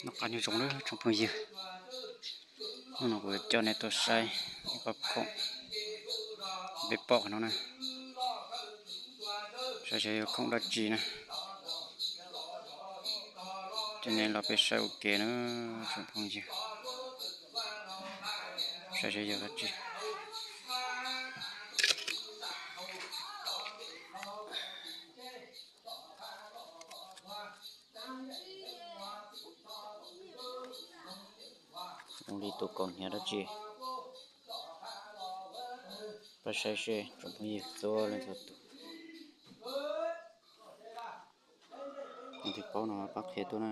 Noj qab nyob zoo nawb tsoom phooj ywg, hnub no kuv coj nej tuaj saib ib qhov khoom peb pom qhov no na, saib seb yog khoom dab tsi na. Coj nej los peb saib ua ke na tsoom phooj ywg, saib seb yog dab tsi. Zoo li tus kaus hniav dab tsi. Pab saib seb tsoom phooj ywg txhua leej txhua tus, tus twg paub no pab qhia tuaj na.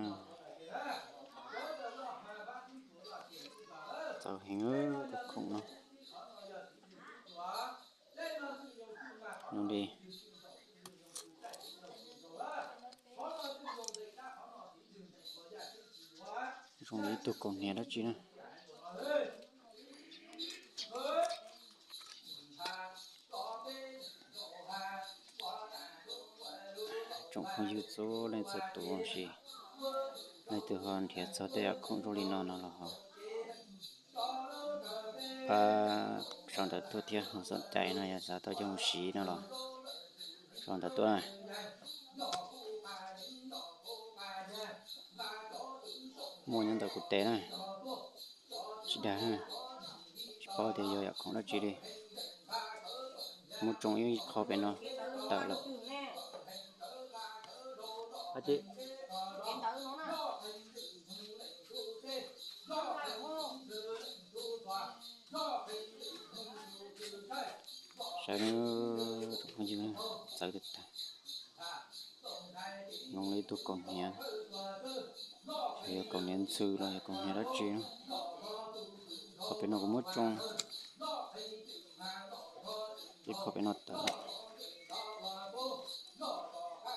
Txawv heev tus khoom no. Zoo li, zoo li ib tug kaus hniav dab tsi na. Tsoom phooj ywg txhua leej txhua tus, sis leej twg ho nrhiav txog tej yam khoom zoo li no no los ho pab sau ntawv tuaj thiab, ho xom cai no yog xav tau coj mus siv no los sau ntawv tuaj. Muaj nyob ntawm kuv tes na, tsis dag, tsis paub tias yog yam khoom dab tsi li. Muab tsoo ib qho pem no tawm lawm. Saib, tsoom phooj ywg, txawv tag tag. Zoo li ib tug kaus hniav, yog kaus hniav ntxhw los yog kaus hniav dab tsi na. Qhov pem no kuv muab tsoo ib qho pem no tawm lawm.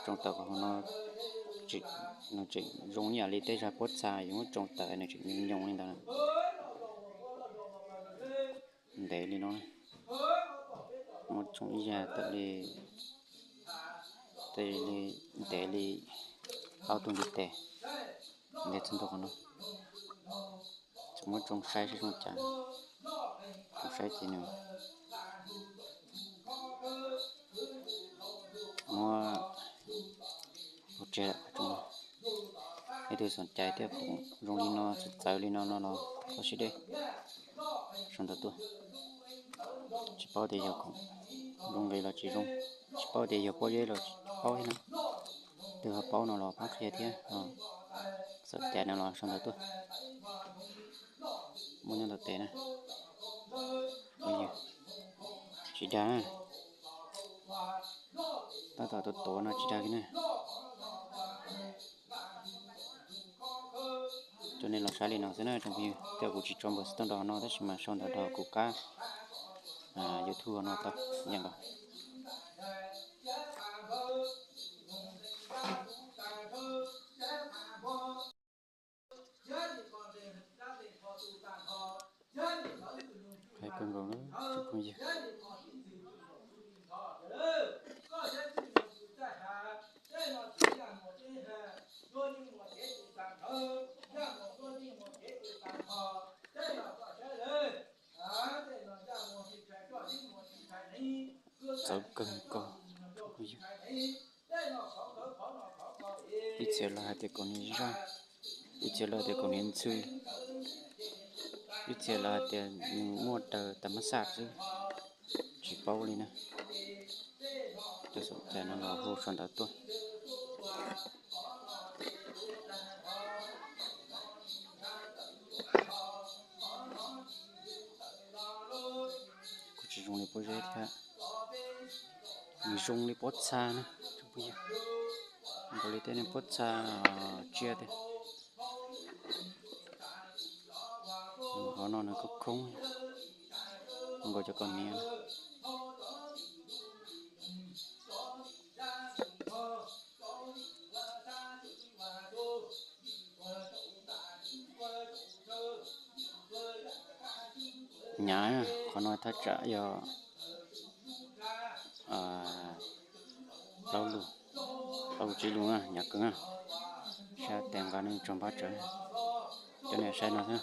Tsoo tawm qhov no, nws tseem zoo ib yam li tej zag pob txha yuav muab tsoo tawm nws tseem nyoos nyoos li ntawd na. Ntev li no, muab tsoo ib zag tawm li, tej li ntev li ob tug ntiv tes, ntev txog ntua qhov no. Tseem muab tsoo saib seb zoo cas, tsoo saib ces nws muab ua tseg lawm. Leej twg xom cai tej khoom zoo li no, txawv txawv li no no los txhob siab deb, sau ntawv tuaj. Tsis paub tias yog khoom zoo nqis los tsis zoo, tsis paub tias yog pob zeb los tsis paub thiab na. Twg ho paub no los pab qhia thiab, xom cai no los sau ntawv tuaj. Muaj nyob ntawm tes na. Tsis dag na, tab tom tuav tuav no tsis dag kiag na. Coj nej los saib li no xwb na tsoom phooj ywg, tej kuv tsis tso npawb xov tooj rau hauv no tab sis mas sau ntawv rau kuv qab YouTube no tau yeej nkaus. Qhia kawg nkaus na tsoom phooj ywg. Txawv kawg nkaus tsoom phooj ywg. Ib txhia los hais tias kaus hniav zaj, ib txhia los hais tias kaus hniav ntxhw, ib txhia los hais tias nws muaj daws tas mab xaj xwb, tsis paub li na. Cov xom cai no los hu sau ntawv tuaj. Kuj tsis zoo li pob zeb thiab, nws zoo li pob txha na tsoom phooj ywg, nkaus li tej niag pob txha tsiaj tiag. Qhov no nws khoob khoob, nkaus cov kaus hniav. Nyav, qhov no thaj tsam yog plaub lus, plaub lus tsib lus na, nyav kawg na. Tes nqa nej tsoom pab tsav, cov niam saib no xwb.